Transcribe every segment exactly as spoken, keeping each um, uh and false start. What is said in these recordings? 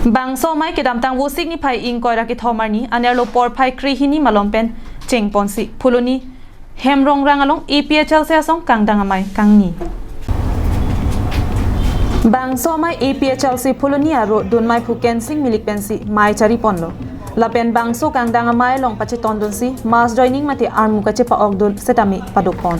Bangso amei kedamtang Vosik niphai ingkoi ra kethom arni anerlo porphai krehini malom pen chengponsi Phuloni Hemrongrang along A P H L C asong kangdang amei kangni. Bangso amei A P H L C Phuloni aro dunmei Phu Kensing Milik pensi mei chariponlo. Lapen bangso kangdang amei along pachetondunsi mass joining mate armu kachepa-okdun setame padopon.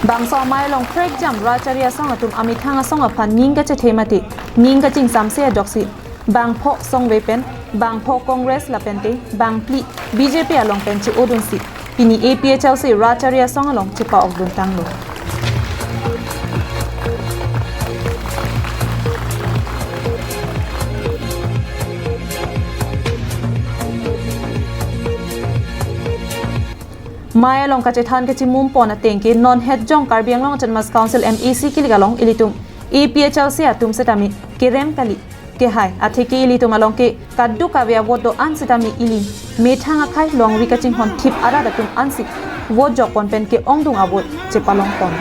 Bangso amei along prekjam rachari asong atum amethang asong aphan ning kachethe mate ning kachingsamse ajoksi bangpho songve pen, bangpho Congress lapente bangphli B J P along pen che-odunsi pini A P H L C rachari asong along chepa-okdun tanglo. Mei along kachethan kachimumpon ateng ke non hetjong Karbi Anglong Autonomous Council M A C kilik along ilitum A P H L C atum setame kerem kali, kehai, atheke ilitum along ke kadokave a-vote do-an setame ili methang akhei longri kachinghon thip arat atum ansi vote jokpon pen ke-ongdung a-vote chepalongpon.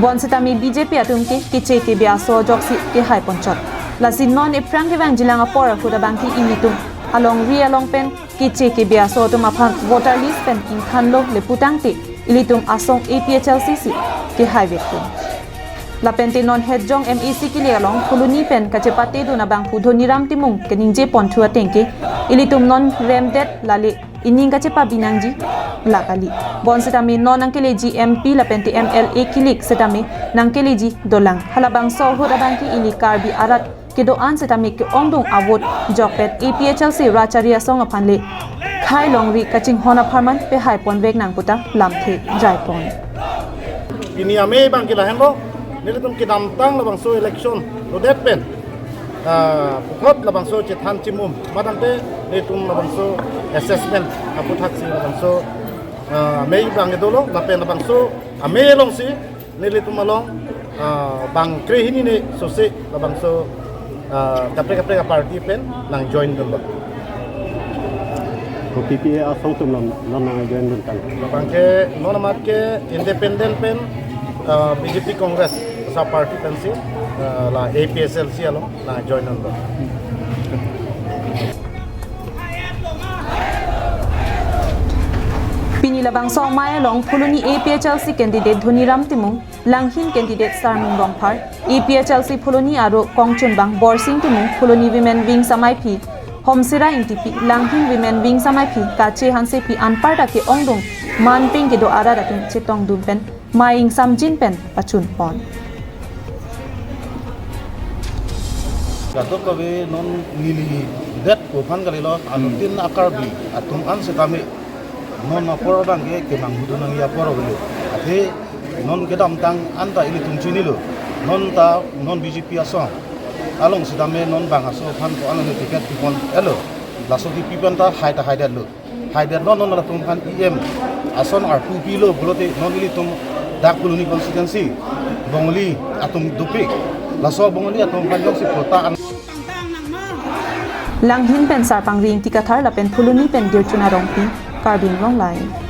Bonsetame B J P atum ke keche kebe aso ajoksi kehaiponchot. Lasi non ephrang kevang jilang apor ahut abangke ilitum alongri along pen keche kebe aso atum aphan voter list pen ingthanlo le putangte ilitum asong A P H L C si kehaivekpon. Lapente non hetjong M A C kilik along Phuloni pen kachepatedun abangphu Dhoniram Timung keningjeponthu ateng ke ilitum non remdet lale ining kachepabi nangji la kali. Bonsetame non nangkeleji M P lapente M L A kilik setame nangkeleji dolang. Halabangso ahut abangke ili Karbi arat kedo-an setame ke-ongdung a-vote jokpet A P H L C rachari asong aphan le khei longri kachinghon apharman pehaiponvek nang puta lamthe jaipon. Pini amei abangke lahenlo, nelitum kedamtang labangso election lodet pen, ah, pukhot labangso chethan chimum, matangte nelitum labangso assessment aputhaksi labangso, ah, amei abangke dolo, lapen labangso amei alongsi nelitum along, ah, bang krehini ne sose labangso, ah, kaprek kaprek a-party pen nangjoindunlo. Ko P P A asong atum non, non nangjoindun tang? Abangke non amat ke independent pen, ah, B J P Congress sa party pensi, ah, la A P H L C along nangjoindunlo. Pini labangso amei along Phuloni A P H L C candidate Dhoniram Timung, Langhin candidate Sarming Rongphar, A P H L C Phuloni aro kongchunbang Borsing Timung, Phuloni Women Wings amaiphi Homsira Ingtipi, Langhin Women Wings amaiphi Kache Hansepi anparta ke-ongdung manping kedo arat atum chetongdun pen mei ingsamjin pen pachunpon. Kadokave non nelidet aphan kalilo, anuttin a-Karbi atum an setame non apor abangke kemanghu dun nangji apor avelo. Athe non kedamtang anta ilitum chinilo. Non ta non B J P asong along setame non bang aso aphan ko-an ticket pipon elo. Laso kipi pen ta hai ta haidetlo. Haidet non non latum aphan E M ason arpu pilo pulote non ilitum dak Phuloni constituency Bongali atum dopik. Laso Bongali atum aphan jongsi patta an. Langhin pen Sarpangri Ingti Kathar lapen Phuloni pen Dirchuna Rongpi, Karbi Anglong Live.